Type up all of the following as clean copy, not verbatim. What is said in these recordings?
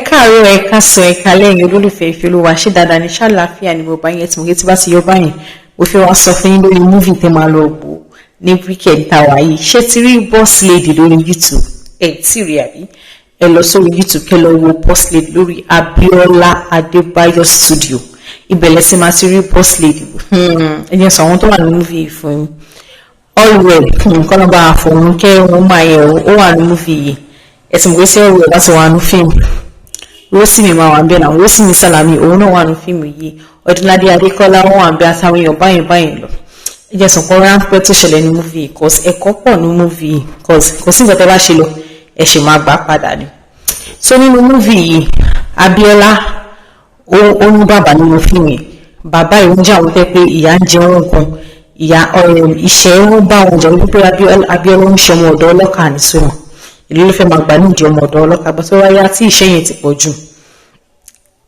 Káàárọ̀, ẹ káàsán, ẹ káalẹ́, ẹ̀yin olólùfẹ́ Ìfẹ́olúwa. Ṣé dáadáa ní ṣàlàáfíà ni mo bá yẹn tí mo gé tí bá ti yọ báyìí? Mo fẹ́ wá sọ fún yín lórí movie tẹ́ máa lọ wò ní weekend tàwa yìí. Ṣé ti rí Boss Lady lórí YouTube? Ẹ tí rí àbí? Ẹ lọ sórí YouTube, kẹ́ lọ wo Boss Lady lórí Abiola Adébáyọ̀ Studio. Ibẹ̀ lẹ ti máa ti rí Boss Lady. Ẹ jẹ́ sọ àwọn tó wà ní movie yìí fún yín. Allwell, kọ́nà bá àfọ̀hún kẹ́ wọ́n máa yẹ, ó wà ní movie yìí. Ẹ sì mọ̀ pé sí Allwell bá ti wà ní fíìmù, Rósìmí máa wà ń bẹ̀ náà. Rósìmí Sàlámì, òun náà wà ní fíìmù yìí. Ọdúnládé Adékọ́lá, wọ́n wà ń bẹ̀, àtàwọn èèyàn báyìí báyìí lọ. Ẹ jẹ́ sọ̀kọ́ ráńpẹ́ tó ṣẹlẹ̀ ní movie yìí, cause ẹ̀kọ́ pọ̀ ní movie yìí, cause kò sí nǹkan tẹ́ bá ṣe lọ, ẹ ṣì máa gbà padà ni. So nínú movie yìí, Abíọ́lá, ó ní bàbá nínú fíìmù yìí. Bàbá yìí ń jẹ́ àwọn tẹ́ pé ìyá ń jẹ wọn kan, ìyá ìṣẹ́ ń bá wọn jẹ, wípé Abíọ́lá ń ṣe ọmọ ọ̀dọ́ ọlọ́kà ní sùnwọ̀n ìlú ló fẹ́ máa gbà nídìí ọmọ ọ̀dọ́ ọlọ́kà bó tó wáyá tí ìṣẹ́ yẹn ti pọ̀ jù.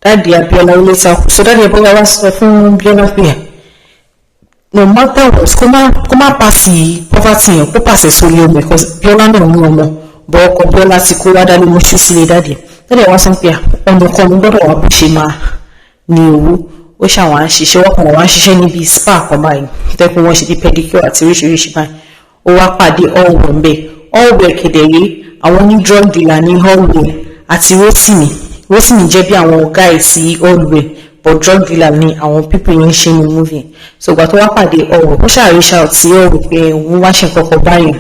Daddy Abíọ́lá ó lè ta kù, so daddy Abíọ́lá wá sọ fún Bíọ́lá pé no matter what, kó má pass poverty yẹn, kó pàṣẹ sórí ọmọ ẹ̀, cause Bíọ́lá náà ní ọmọ bọ́. Ọkọ Bíọ́lá ti kó wá dálé mọ́ṣú sílé daddy. Daddy wá sọ pé ọ̀nà kan ló gbọ́dọ̀ wá bó ṣe máa ní owó. Ó ṣàwọn à ń ṣiṣẹ́, wọ́n kàn wá ń ṣiṣẹ́ níbi spa kan báyìí, tẹ́kun wọ́n ṣe bí pedicure àti oríṣiríṣi báyìí. Ó wá pàdé Allwell ńbẹ̀. Allwell kedere, àwọn ní drug dealer ní Allwell àti Rótìmí. Rótìmí jẹ́ bí àwọn guy sí Allwell, but drug dealer ní àwọn people yẹn ń ṣe ní movie. So ìgbà tó wá pàdé Allwell, ó ṣáà reach out sí Allwell pé òun wá ṣe nǹkan kan báyìí.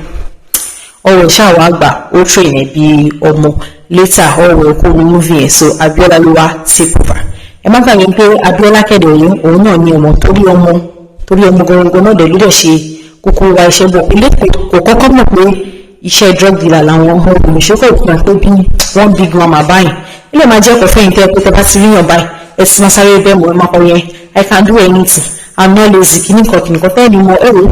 Allwell ṣáà wá gbà, ó train ẹ̀ bí ọmọ. Later, Allwell kó ní movie yẹn, so Abiola ló wá take over. Ẹ má gbàgbé pé Abiola kẹ̀dẹ̀ yìí, òun náà ní ọmọ, torí ọmọ gangan náà dẹ̀ ló dẹ̀ ṣe kúkú wa iṣẹ́ bọ̀ ilé. Kò kọ́kọ́ mọ̀ pé iṣẹ́ drug dealer làwọn ọmọ ìṣókò ìpín pé bí wọ́n big mama báyìí. Ilé máa jẹ́ ẹ̀kọ́ fẹ́yìn tẹ́ pé tẹ́ bá ti ríyàn báyìí, ẹ ti máa sáré bẹ́ẹ̀ mọ̀, ẹ máa kọ yẹn, "I can do anything, I'm not lazy," kìíní kan kìíní kan tẹ́ẹ̀ ni mo ẹ̀rọ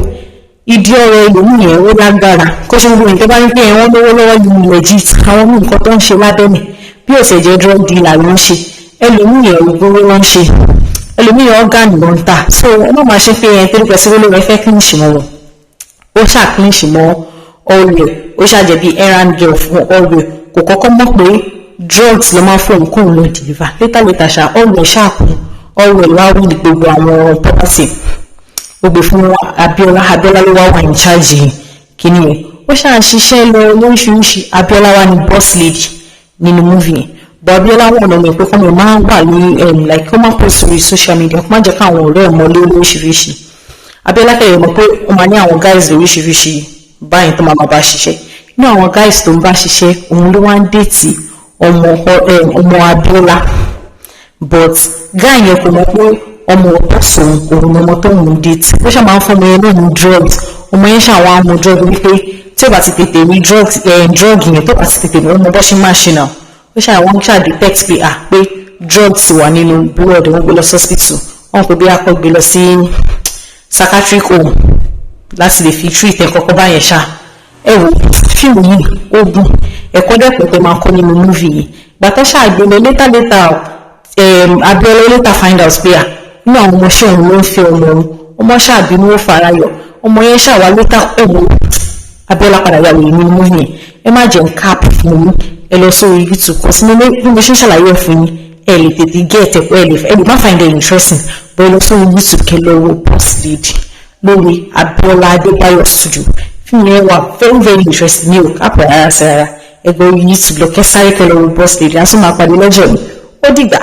ìdí ọ̀rọ̀ ẹlòmíì yẹn, ó lágbára. Kó ṣe gbogbo nǹkan bá ń pè é, wọ́n lówó lọ́wọ́ yìí legit, àwọn mú nǹkan tó ń ṣe lábẹ́nẹ̀ bí ó ṣe jẹ́ drug dealer ló ń ṣe. Ẹlòmíì yẹn, ògbóró ló ń ṣe. Ẹlòmíì yẹn, organ ló ń tà. So ẹ má máa ṣe pé ẹ torí pẹ̀sí wọlé rẹ fẹ́ clinch mọ́ wọn. Ó ṣáà clinch mọ́ Allwell, ó ṣàjẹ́ bí errand girl fún Allwell. Kò kọ́kọ́ mọ̀ pé drugs ló máa fún òun kóun lọ deliver. Later later ṣá, Allwell ṣáà kú. Allwell wá wí gbogbo àwọn property, ó gbé fún Abiola. Abiola ló wá wà in charge kìíní yẹn. Ó ṣáà ṣiṣẹ́ lọ lóríṣiríṣi. Abiola wà ní boss lady nínú movie yẹn, but Abiola wà lọ́mọ pé kọ́mọ máa wà ní like kó má post sórí social media, kó má jẹ́ káwọn ọ̀rẹ́ ẹ̀ mọ́ lóríṣiríṣi. Abiola kẹ̀yẹ̀ mọ̀ pé ó máa ní àwọn guys lóríṣiríṣi báyìí tó máa bá ṣiṣẹ́. Inú àwọn guys tó ń bá ṣiṣẹ́, òun ló wá ń date ọmọ ọmọ Abiola, but guy yẹn kò mọ̀ pé ọmọ ọ̀tọ̀ sòun òun ni ọmọ tó ń date. Ó ṣáà máa ń fọmọ yẹn náà ní drugs. Ọmọ yẹn ṣàwọn amú drug, wípé tí ó bá ti tètè rí drug yẹn, tó bá ti tètè rí ọmọ bó ṣe máa ṣe náà, ó ṣáà wọ́n ṣáà detect pé ah, pé drugs wà nínú blood. Wọ́n gbé lọ sí hospital, wọ́n pè bí akọ gbé lọ sí psychiatric home láti lè fi treat ẹ̀ kọ́kọ́ báyẹn ṣá. Ẹ wò fíìmù yìí, ó gùn, ẹ̀kọ́ dẹ̀pẹ̀ tẹ́ máa kọ́ nínú movie yìí. Gbàtọ́ ṣàgbélé, later later, Abiola later find out pé à nínú àwọn ọmọọṣẹ́ òun ló ń fẹ́ ọmọ òun. Ọmọ ṣàbínú, ó fara yọ ọmọ yẹn ṣàwá. Later, ẹ̀wò Abiola padà yà wòye nínú movie yẹn. Ẹ má jẹ́ ń cap fún yín, ẹ lọ sórí YouTube kò sí bí mo ṣe ń ṣàlàyé ẹ̀ fún yín. Ẹ lè tètè get ẹ, ẹ lè má find it interesting, but ẹ lọ sórí YouTube, kẹ́ lọ wo Boss Lady lórí Abiola Adébáyọ̀ Studio. Fíìmù yẹn wà very very interesting, ní o kápẹ́ rárá sí rárá. Ẹ gbọ́ YouTube lọ, kẹ́ sáré kẹ́ lọ wo Boss Lady. A tún máa pàdé lọ́jọ́ mi. Ó dìgbà.